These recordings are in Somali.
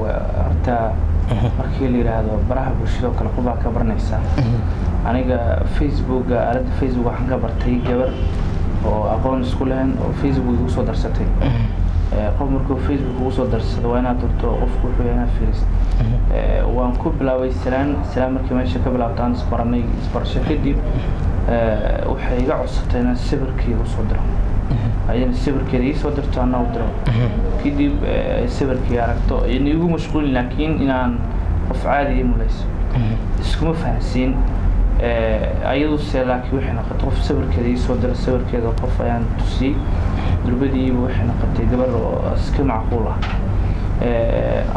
Horta markii la yidhaahdo baraha bulshada oo kale qofbaa ka baranaysaa. Aniga Facebooka, aaladda Facebook waxaan ka bartay gabar oo aqoon isku lahayn oo Facebook igu soo darsatay. Qof markuu Facebook ugu soo darsado, waa inaad durto qofku wuxuu yahay, inaad fiirisid. Waan ku bilaabay salaan salaan. Markii meesha ka bilaabta aan isbaranay, isbarasho kadib waxay iga codsatay inaan sawirkeyga usoo diro, ayadana sawirkeeda ii soo dirto, anna u diro. Kadib sawirkii aragto ayna igu mashquulin, laakiin inaan qof caadi ii mulayso iskuma fahansiin ayaduse. Laakiin waxay noqotay qof sawirkeeda ii soo diro, sawirkeeda qof ayaan tusiyey, durbadiiba waxay noqotay gabar oo iska macquul ah.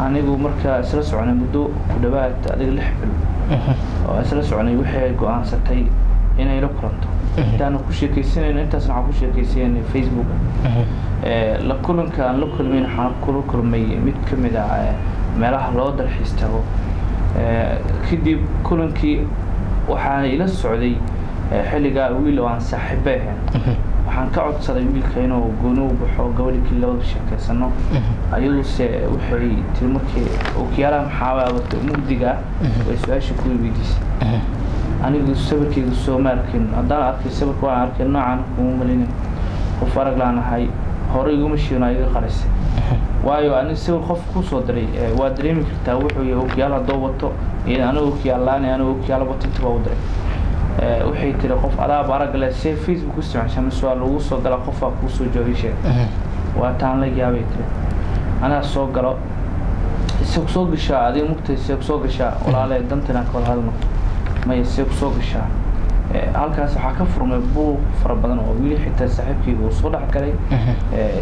Anigu marka isla soconay muddo ku dhawaad adiga 6 bil oo isla soconay, waxay go-aansatay inay la kulanto. Intaanu ku sheekeysanayno, intaasna waxaan ku sheekeysanay Facebooka. La kulanka aan la kulmayn, waxaan kula kulmay mid ka mid ah meelaha loo dalxiis tago. Kadib kulankii waxaan ila socday xilligaa wiil oo aan saaxiibo ahayn. Waxaan ka codsaday wiilka inuu gooni u baxo, gabadhii labada sheekeysano. Ayaduse waxay tiri markii okiyaalaha maxaa mugdiga ah way su-aasha ku weydiisay, anigu sawirkayga sooma arkin, haddaan arkay sawirka waan arkay, noocan kuma malinin, qof arag laan ahay, hore iguma sheegin, iga qarisay. Waayo ani sawir qof kusoo diray waa dareemi kartaa wuxuu yahay, okiyaal haddoo wato iyo anigu okiyaal laan, anigu okiyaal wato inta baa u diray. Waxay tiri qof adaaba arag leh see Facebook isticmaasha, mise waa lagu soo gala, qofaa kuusoo joogay, sheeg. Waa taan la yaabay, tiri anaa soo galo, se kusoo gashaa adiga mugtay, see kusoo gashaa walaale, dantan ka wada hadalno, maya see kusoo gashaa. Halkaas waxaa ka furmay buuq fara badan oo wili xitaa saaxiibkayga uu soo dhex galay.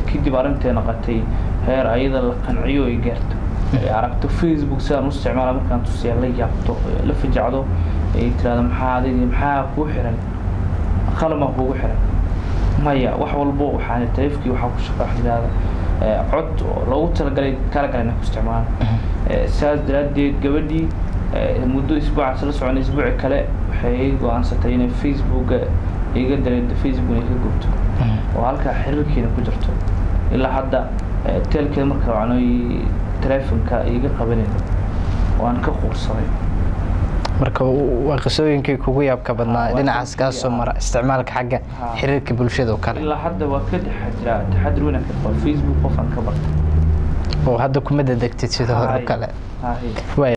Kadib arrintay noqotay heer ayada la qanciyo ay gaarto, ay aragto Facebook sidaan u isticmaala, markaan tusiya la yaabto, la fajacdo, ay tiraahdo maxaa adiga maxaa kuu xiran, qalamaa kuugu xiran? Maya, wax walbo waxaan taleefkii waxaa ku shaqa wax yidhaahda cod oo loogu talagalay talagalay inaan ku isticmaalo. Saas daraaddeed gabadhii muddo isbuuca isla soconay, isbuuci kale waxay go-aansatay inay Facebooka iga dareento, Facebook inay ka gubto oo halkaa xiriirkeena ku jirto ilaa hadda. Teelkeeda marka wacnoy taleefonka iga qabanayno, waan ka quursaday. Marka waa qisooyinkii kugu yaabka badnaa dhinacaas kaa soo mara isticmaalka xagga xiriirka bulshada oo kale. Ilaa hadda waa ka taxadiraa, taxadir weyn aan ka qaba Facebook qof aan ka bartay oo hadda kuma dedegtid sida hore oo kale.